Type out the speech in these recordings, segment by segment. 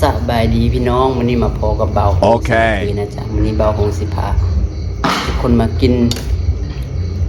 ສະບາຍດີພີ່ນ້ອງ, ມື້ນີ້ມາພໍ້ກັບບ່າວໂຮງ ໂອເຄ ເຊັ່ນເຄີຍນະຈ໊ະ. ມື້ນີ້ບ່າວໂຮງຊິພາທຸກຄົນມາກິນ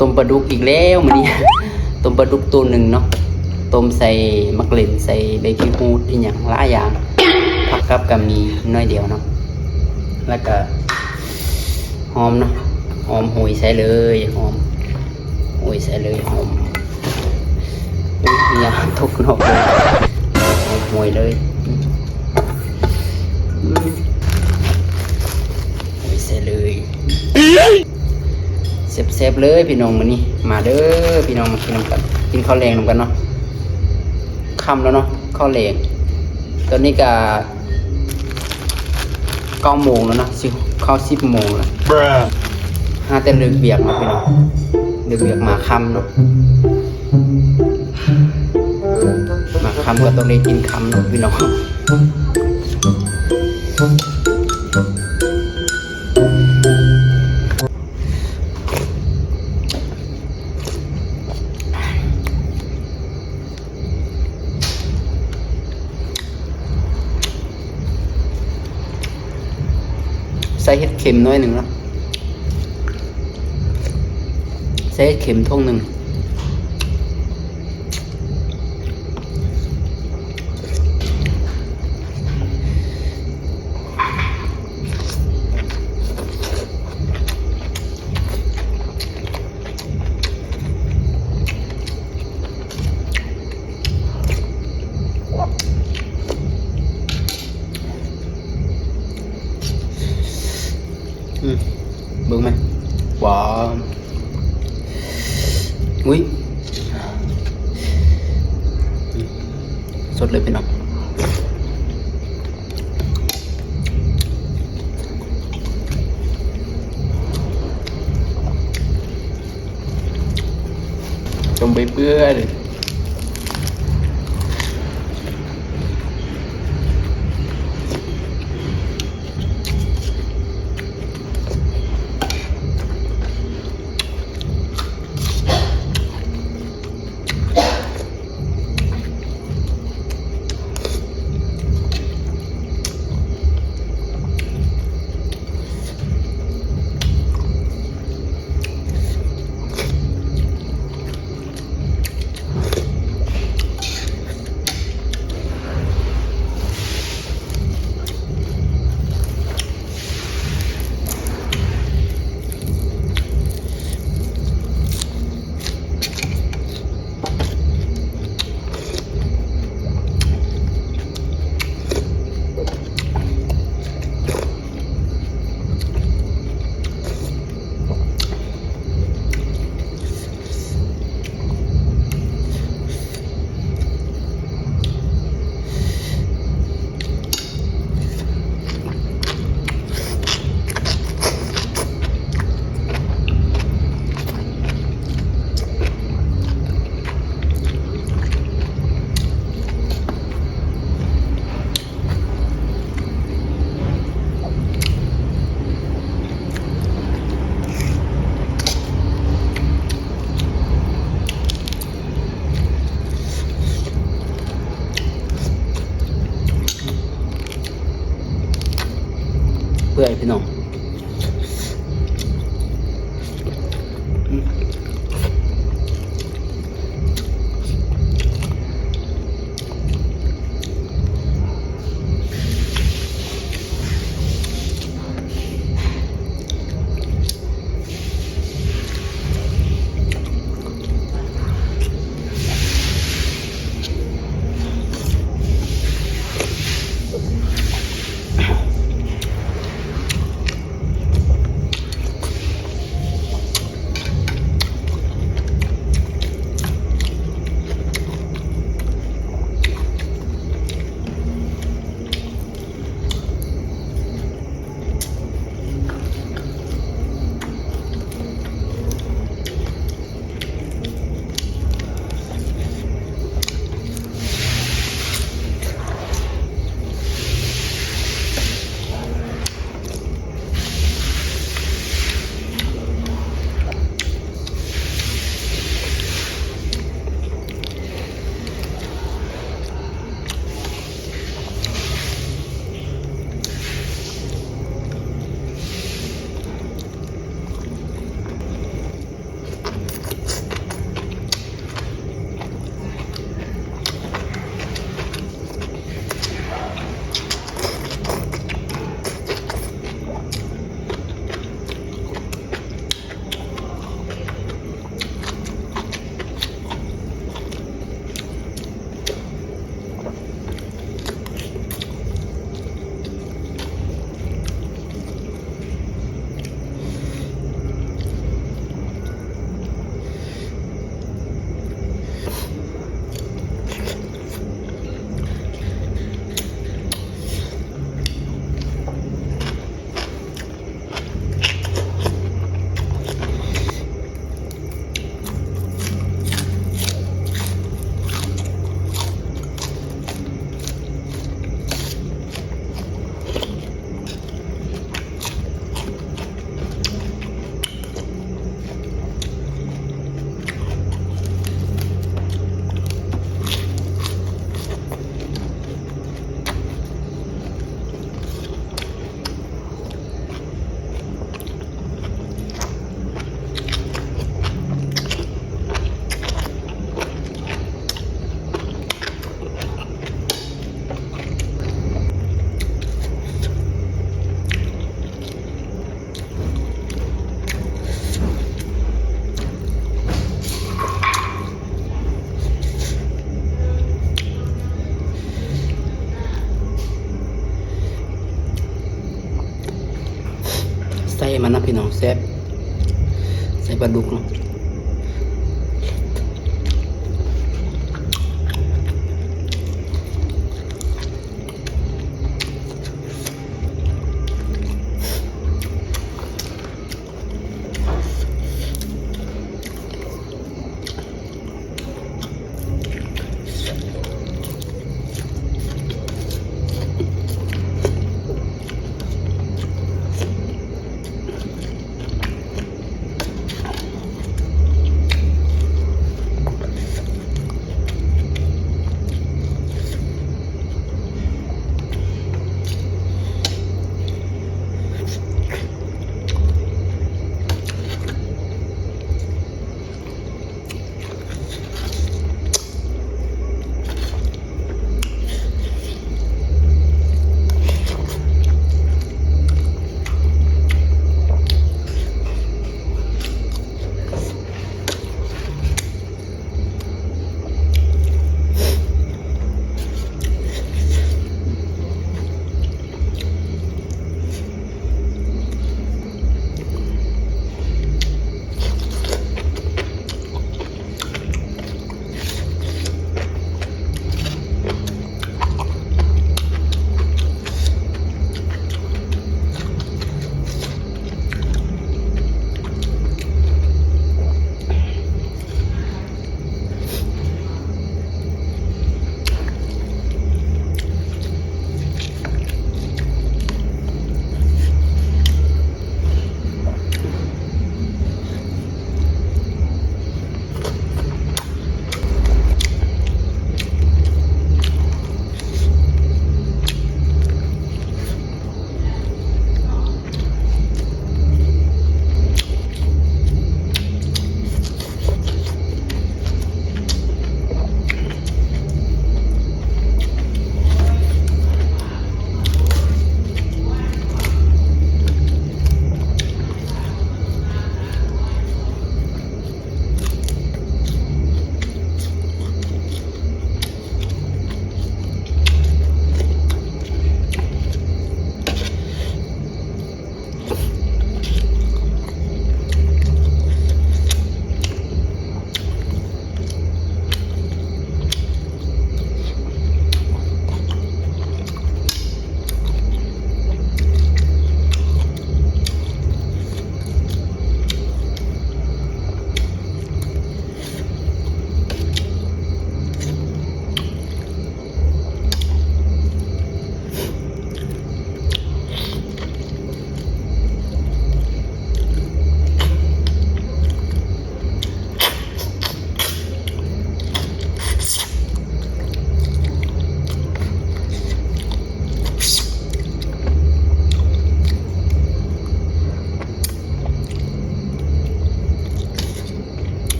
ຕົ້ມປາດຸກອີກແລ້ວມື້ນີ້. ຕົ້ມປາດຸກໂຕໜຶ່ງເນາະ, ຕົ້ມໃສ່ໝາກເຫຼັ້ນ ໃສ່ໃບຂີ້ຫູດ ອີ່ຫຍັງຫຼາຍຢ່າງ, ຜັກກັບກະມີໜ້ອຍດຽວເນາະ, ແລ້ວກະຫອມເນາະ, ຫອມໂຫຍໃສ່ເລີຍ, ຫອມ ໂຫຍໃສ່ເລີຍ ຫອມ. ອຸ້ຍ ເຫື່ອຕົກນອກເລີຍ, ຫອມໂຫຍເລີຍ. ອືມ ໂຫຍໃສ່ເລີຍ. ແຊບໆເລີຍພີ່ນ້ອງ, ມື້ນີ້ມາເດີພີ່ນ້ອງ, ມາກິນນຳກັນ, ກິນເຂົ້າແລງນຳກັນເນາະ. ຄ່ຳແລ້ວເນາະ, ເຂົ້າແລງ. ຕອນນີ້ກະ ເກົ້າໂມງແລ້ວນະ, ຊິເຂົ້າສິບໂມງແລ້ວ. ຫາແຕ່ເລີກວຽກເນາະພີ່ນ້ອງ, ເລີກວຽກມາຄ່ຳເນາະ, ມາຄ່ຳກໍຕ້ອງໄດ້ກິນຄ່ຳເນາະພີ່ນ້ອງ. ໃສ່ເຫັດເຂັມໜ້ອຍໜຶ່ງເນາະ, ໃສ່ເຫັດເຂັມຖົງໜຶ່ງ. ອືມ ເບິ່ງແມະ ຫວານ. ອຸ້ຍ ສົດເລີຍພີ່ນ້ອງ. ຈົມໄປເປື່ອຍ. ເປື່ອຍພີ່ນ້ອງ. ອ ມານຳພີ່ນ້ອງ ແຊບ ໃສ່ປາດຸກເນາະ.